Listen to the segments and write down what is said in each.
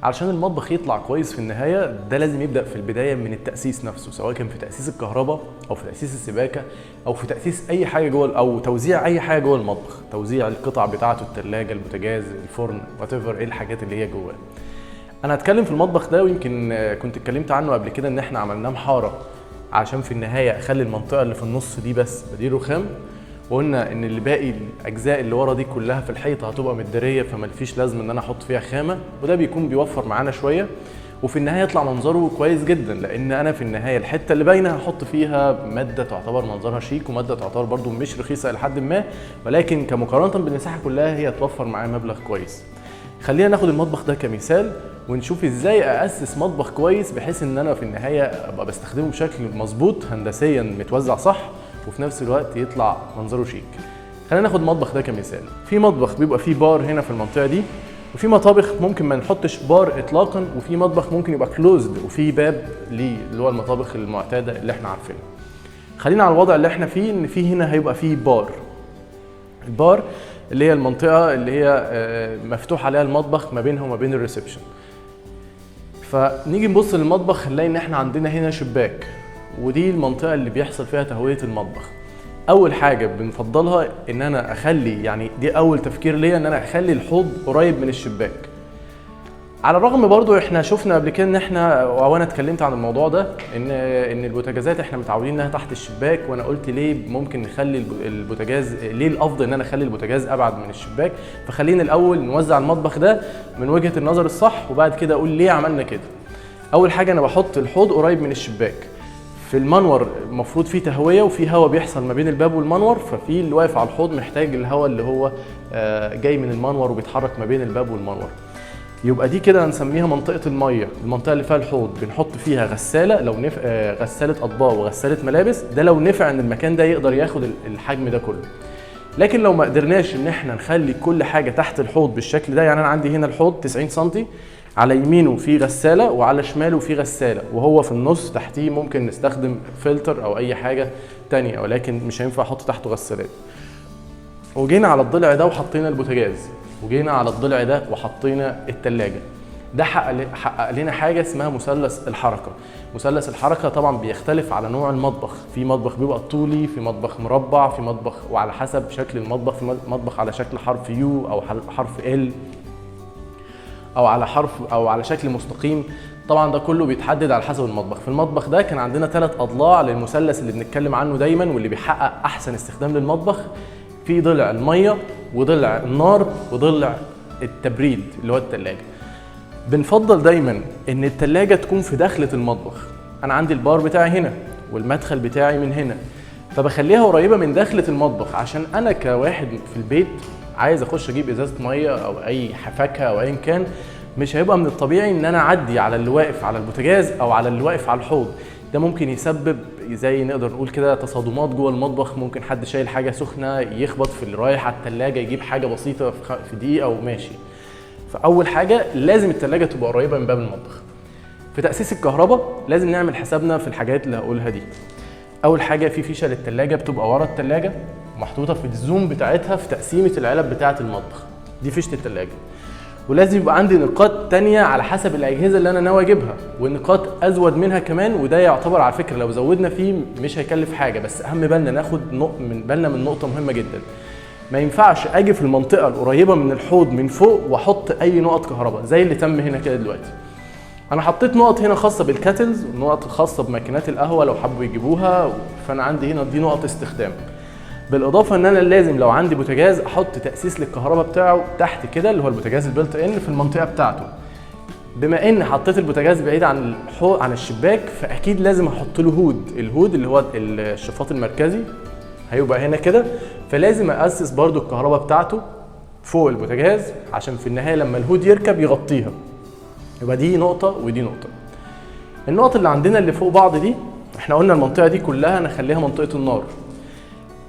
علشان المطبخ يطلع كويس في النهاية، ده لازم يبدأ في البداية من التأسيس نفسه، سواء كان في تأسيس الكهرباء أو في تأسيس السباكة أو في تأسيس أي حاجة جوه، أو توزيع أي حاجة جوه المطبخ، توزيع القطع بتاعته، التلاجة، البوتاجاز، الفرن، whatever إيه الحاجات اللي هي جواه. أنا هتكلم في المطبخ ده، ويمكن كنت اتكلمت عنه قبل كده، إن إحنا عملناه محارة عشان في النهاية أخلي المنطقة اللي في النص دي بس بديل رخام، وقلنا ان اللي باقي الاجزاء اللي ورا دي كلها في الحيطة هتبقى متداريه، فما فيش لازمه ان انا احط فيها خامة، وده بيكون بيوفر معانا شوية، وفي النهاية يطلع منظره كويس جدا، لان انا في النهاية الحتة اللي باينة هحط فيها مادة تعتبر منظرها شيك، ومادة تعتبر برده مش رخيصة الى حد ما، ولكن كمقارنه بالمساحه كلها هي توفر معايا مبلغ كويس. خلينا ناخد المطبخ ده كمثال ونشوف ازاي اسس مطبخ كويس بحيث ان انا في النهاية ابقى بستخدمه بشكل مظبوط هندسيا متوزع صح، وفي نفس الوقت يطلع منظره شيك. خلينا ناخد المطبخ ده كمثال. في مطبخ بيبقى فيه بار هنا في المنطقة دي، وفي مطابخ ممكن ما نحطش بار اطلاقا، وفي مطبخ ممكن يبقى closed وفي باب ليه، اللي هو المطابخ المعتادة اللي احنا عارفينها. خلينا على الوضع اللي احنا فيه، ان في هنا هيبقى فيه بار. البار اللي هي المنطقة اللي هي مفتوح عليها المطبخ ما بينها وما بين ال reception. فنيجي نبص للمطبخ نلاقي ان احنا عندنا هنا شباك، ودي المنطقة اللي بيحصل فيها تهوية المطبخ. اول حاجة بنفضلها ان انا اخلي، يعني دي اول تفكير ليا، ان انا اخلي الحوض قريب من الشباك. على الرغم برضو احنا شفنا قبل كده ان احنا، او انا اتكلمت عن الموضوع ده، ان البوتاجازات احنا متعودين انها تحت الشباك، وانا قلت ليه ممكن نخلي البوتاجاز، ليه الافضل ان انا اخلي البوتاجاز ابعد من الشباك. فخلينا الاول نوزع المطبخ ده من وجهة النظر الصح، وبعد كده اقول ليه عملنا كده. اول حاجة انا بحط الحوض قريب من الشباك. في المنور المفروض فيه تهوية وفي هواء بيحصل ما بين الباب والمنور، ففي اللي واقف على الحوض محتاج الهواء اللي هو جاي من المنور وبيتحرك ما بين الباب والمنور. يبقى دي كده هنسميها منطقة المية، المنطقة اللي فيها الحوض بنحط فيها غسالة، لو نفع غسالة اطباق وغساله ملابس، ده لو نفع ان المكان ده يقدر ياخد الحجم ده كله. لكن لو ما قدرناش ان احنا نخلي كل حاجة تحت الحوض بالشكل ده، يعني انا عندي هنا الحوض 90 سم، على يمينه في غسالة وعلى شماله في غسالة، وهو في النص تحتيه ممكن نستخدم فلتر او اي حاجة تانية، ولكن مش هينفع احط تحته غسالات. وجينا على الضلع ده وحطينا البوتاجاز، وجينا على الضلع ده وحطينا التلاجة. ده حقق لنا حاجة اسمها مثلث الحركة. مثلث الحركة طبعا بيختلف على نوع المطبخ، في مطبخ بيبقى طولي، في مطبخ مربع، في مطبخ، وعلى حسب شكل المطبخ، في مطبخ على شكل حرف U او حرف L او على حرف او على شكل مستقيم. طبعا ده كله بيتحدد على حسب المطبخ. في المطبخ ده كان عندنا 3 اضلاع للمثلث اللي بنتكلم عنه دايما واللي بيحقق احسن استخدام للمطبخ. في ضلع المية، وضلع النار، وضلع التبريد اللي هو التلاجة. بنفضل دايما ان التلاجة تكون في داخلة المطبخ. انا عندي البار بتاعي هنا والمدخل بتاعي من هنا، فبخليها قريبة من داخلة المطبخ، عشان انا كواحد في البيت عايز اخش اجيب ازازة مية او اي فاكهة او ايا كان، مش هيبقى من الطبيعي ان انا اعدي على اللي واقف على البوتاجاز او على اللي واقف على الحوض. ده ممكن يسبب زي نقدر نقول كده تصادمات جوه المطبخ، ممكن حد شايل حاجة سخنة يخبط في اللي رايح على التلاجة يجيب حاجة بسيطة في دقيقة وماشي. فاول حاجة لازم التلاجة تبقى قريبه من باب المطبخ. في تاسيس الكهرباء لازم نعمل حسابنا في الحاجات اللي هقولها دي. اول حاجة في فيشه للتلاجة بتبقى ورا التلاجة محطوطة في ال zone بتاعتها في تقسيمه العلب بتاعه المطبخ، دي فيشه التلاجة. ولازم يبقى عندي نقاط تانية على حسب الأجهزة اللي أنا ناوي أجيبها، ونقاط أزود منها كمان، وده يعتبر على فكرة لو زودنا فيه مش هيكلف حاجة، بس أهم بالنا ناخد من بالنا من نقطة مهمة جدا. ما ينفعش أجي في المنطقة القريبة من الحوض من فوق وأحط أي نقط كهرباء زي اللي تم هنا كده دلوقتي. أنا حطيت نقط هنا خاصة بال kettles، ونقط خاصة بماكينات القهوة لو حبوا يجيبوها، فأنا عندي هنا دي نقط استخدام. بالاضافة ان انا لازم لو عندي بوتاجاز احط تاسيس للكهرباء بتاعه تحت كده، اللي هو البوتاجاز ال built in في المنطقة بتاعته. بما ان حطيت البوتاجاز بعيد عن عن الشباك، فاكيد لازم احط له hood. ال hood اللي هو الشفاط المركزي هيبقى هنا كده، فلازم اسس برده الكهرباء بتاعته فوق البوتاجاز عشان في النهاية لما ال hood يركب يغطيها. يبقى دي نقطة ودي نقطة. النقط اللي عندنا اللي فوق بعض دي، احنا قلنا المنطقة دي كلها نخليها منطقة النار.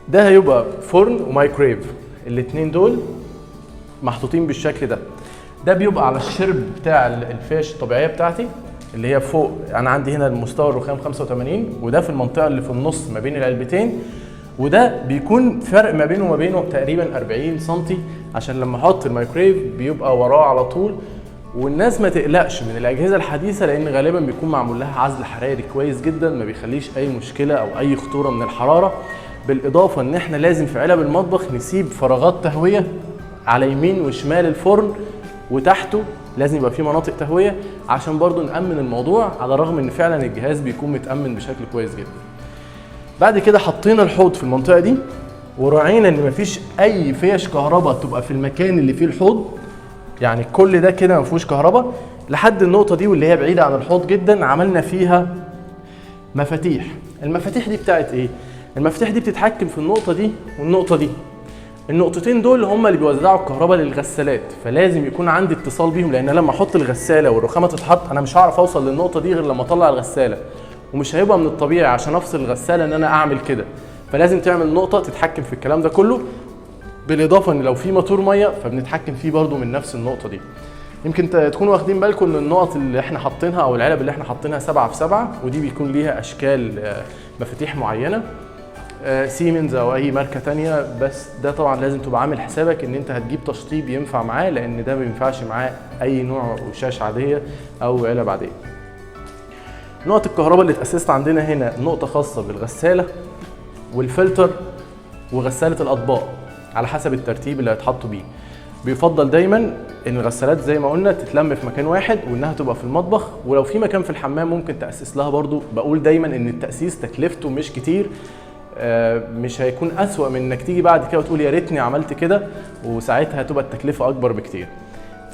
ده هيبقى فرن ومايكرويف، الاتنين دول محطوطين بالشكل ده. ده بيبقى على الشرب بتاع الفيش الطبيعية بتاعتي اللي هي فوق. انا عندي هنا المستوى الرخام 85، وده في المنطقة اللي في النص ما بين العلبتين، وده بيكون فرق ما بينه وما بينه تقريبا 40 سم، عشان لما احط الميكرويف بيبقى وراه على طول. والناس ما تقلقش من الاجهزة الحديثة، لان غالبا بيكون معمول لها عزل حراري كويس جدا، ما بيخليش اي مشكلة او اي خطورة من الحرارة. بالاضافة ان احنا لازم في علب المطبخ نسيب فراغات تهوية على يمين وشمال الفرن، وتحته لازم يبقى في مناطق تهوية عشان برضو نأمن الموضوع، على الرغم ان فعلا الجهاز بيكون متأمن بشكل كويس جدا. بعد كده حطينا الحوض في المنطقة دي، وراعينا ان مفيش اي فيش كهرباء تبقى في المكان اللي فيه الحوض، يعني كل ده كده مفيهوش كهرباء لحد النقطة دي واللي هي بعيدة عن الحوض جدا. عملنا فيها مفاتيح. المفاتيح دي بتاعت ايه؟ المفاتيح دي بتتحكم في النقطة دي والنقطة دي. النقطتين دول هم اللي بيوزعوا الكهرباء للغسالات، فلازم يكون عندي اتصال بيهم، لان لما احط الغسالة والرخامه تتحط انا مش هعرف اوصل للنقطة دي غير لما اطلع الغسالة، ومش هيبقى من الطبيعي عشان افصل الغسالة ان انا اعمل كده، فلازم تعمل نقطة تتحكم في الكلام ده كله. بالاضافة ان لو في موتور مية فبنتحكم فيه برده من نفس النقطة دي. يمكن تكونوا واخدين بالكم ان النقط اللي احنا حاطينها او العلب اللي احنا حاطينها 7 في 7، ودي بيكون ليها اشكال مفاتيح معينة، سيمنز او اي ماركة تانية، بس ده طبعا لازم تبقى عامل حسابك ان انت هتجيب تشطيب ينفع معاه، لان ده ما بينفعش معاه اي نوع وشاش عادية او علب عادية. نقط الكهرباء اللي اتاسست عندنا هنا نقطة خاصة بالغساله والفلتر وغساله الاطباق على حسب الترتيب اللي هيتحطوا بيه. بيفضل دايما ان الغسالات زي ما قلنا تتلم في مكان واحد، وانها تبقى في المطبخ، ولو في مكان في الحمام ممكن تاسس لها برضو. بقول دايما ان التاسيس تكلفته مش كتير، مش هيكون اسوأ من انك تيجي بعد كده وتقول يا ريتني عملت كده، وساعتها هتبقى التكلفة اكبر بكتير.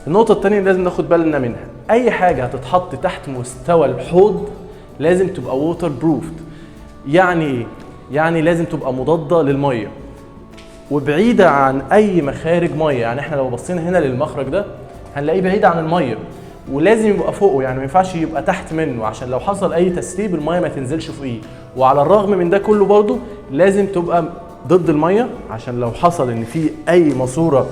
النقطة الثانية اللي لازم ناخد بالنا منها، اي حاجة هتتحط تحت مستوى الحوض لازم تبقى waterproofed. يعني ايه؟ يعني لازم تبقى مضادة للمية وبعيدة عن اي مخارج مية. يعني احنا لو بصينا هنا للمخرج ده هنلاقيه بعيد عن المية، ولازم يبقى فوقه، يعني ما ينفعش يبقى تحت منه عشان لو حصل اي تسريب المية ما تنزلش فوقيه. وعلى الرغم من ده كله برضه لازم تبقى ضد المية، عشان لو حصل ان في اي ماسوره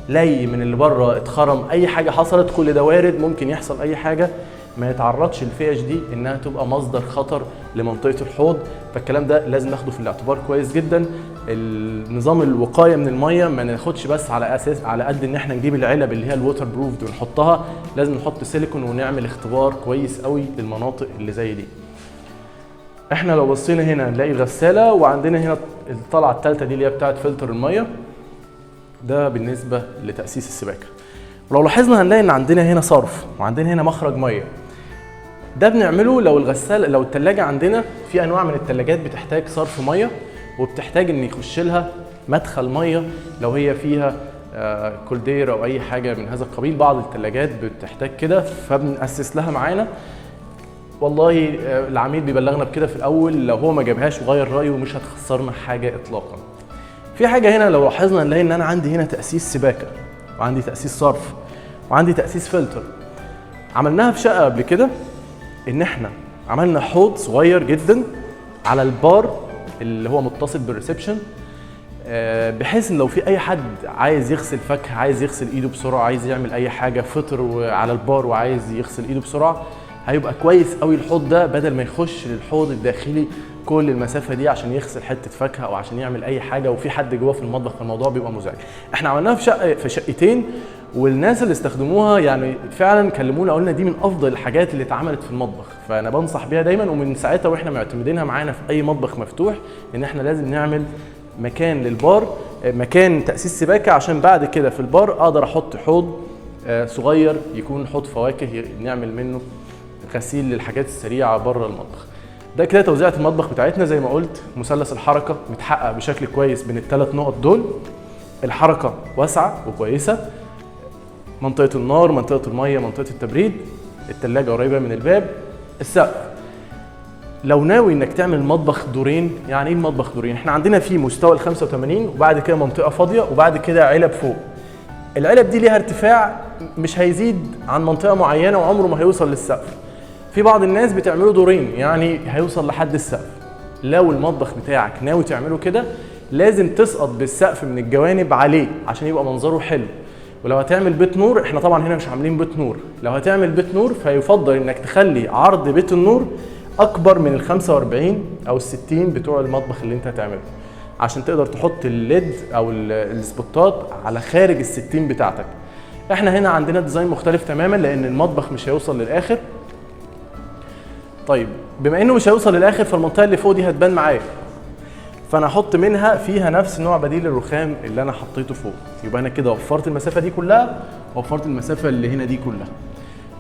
لي من اللي بره اتخرم، اي حاجة حصلت، كل ده وارد، ممكن يحصل اي حاجة، ما يتعرضش الفيش دي انها تبقى مصدر خطر لمنطقه الحوض. فالكلام ده لازم ناخده في الاعتبار كويس جدا. النظام الوقاية من المية ما ناخدش بس على اساس على قد ان احنا نجيب العلب اللي هي ال waterproof ونحطها، لازم نحط سيليكون ونعمل اختبار كويس قوي للمناطق اللي زي دي. احنا لو بصينا هنا نلاقي الغسالة، وعندنا هنا الطلعة الثالثة دي اللي هي بتاعه فلتر المية. ده بالنسبة لتاسيس السباكه. ولو لاحظنا هنلاقي ان عندنا هنا صرف وعندنا هنا مخرج مية. ده بنعمله لو الغسالة، لو التلاجة عندنا في انواع من التلاجات بتحتاج صرف مية، وبتحتاج ان يخش لها مدخل مية لو هي فيها كولدير او اي حاجة من هذا القبيل. بعض التلاجات بتحتاج كده، فبنأسس لها معانا. والله العميل بيبلغنا بكده في الاول، لو هو ما جابهاش وغير رايه مش هتخسرنا حاجة اطلاقا. في حاجة هنا لو لاحظنا نلاقي ان انا عندي هنا تاسيس سباكه، وعندي تاسيس صرف، وعندي تاسيس فلتر. عملناها في شقه قبل كده، ان احنا عملنا حوض صغير جدا على البار اللي هو متصل بال reception، بحيث ان لو في اي حد عايز يغسل فاكهة، عايز يغسل ايده بسرعة، عايز يعمل اي حاجة، فطر على البار وعايز يغسل ايده بسرعة، هيبقى كويس قوي الحوض ده، بدل ما يخش للحوض الداخلي كل المسافة دي عشان يغسل حتة فاكهة او عشان يعمل اي حاجة، وفي حد جوه في المطبخ، فالموضوع بيبقى مزعج. احنا عملناها في شقه، في شقتين، والناس اللي استخدموها يعني فعلا كلمونا قلنا دي من افضل الحاجات اللي اتعملت في المطبخ، فانا بنصح بيها دايما. ومن ساعتها واحنا معتمدينها معانا في اي مطبخ مفتوح، ان احنا لازم نعمل مكان للبار، مكان تاسيس سباكه، عشان بعد كده في البار اقدر احط حوض صغير يكون حوض فواكه نعمل منه غسيل للحاجات السريعة بره المطبخ. ده كده توزيعة المطبخ بتاعتنا. زي ما قلت مثلث الحركة متحقق بشكل كويس بين الثلاث نقط دول، الحركة واسعة وكويسة، منطقة النار، منطقة المية، منطقة التبريد، التلاجة قريبه من الباب، السقف. لو ناوي انك تعمل مطبخ دورين، يعني ايه المطبخ دورين؟ احنا عندنا فيه مستوى ال 85، وبعد كده منطقة فاضية، وبعد كده علب فوق. العلب دي ليها ارتفاع مش هيزيد عن منطقة معينة وعمره ما هيوصل للسقف. في بعض الناس بتعمله دورين، يعني هيوصل لحد السقف. لو المطبخ بتاعك ناوي تعمله كده لازم تسقط بالسقف من الجوانب عليه عشان يبقى منظره حلو. ولو هتعمل بيت نور، احنا طبعا هنا مش عاملين بيت نور، لو هتعمل بيت نور فيفضل انك تخلي عرض بيت النور اكبر من ال 45 او ال 60 بتوع المطبخ اللي انت هتعمله، عشان تقدر تحط ال LED او السبوتات على خارج ال 60 بتاعتك. احنا هنا عندنا design مختلف تماما لان المطبخ مش هيوصل للاخر. طيب بما انه مش هيوصل للاخر فالمنطقه اللي فوق دي هتبان معايا، فانا احط منها فيها نفس نوع بديل الرخام اللي انا حطيته فوق. يبقى انا كده وفرت المسافة دي كلها، وفرت المسافة اللي هنا دي كلها.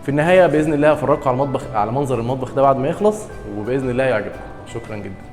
في النهاية باذن الله هفرجكم على المطبخ، على منظر المطبخ ده بعد ما يخلص، وباذن الله يعجبكم. شكرا جدا.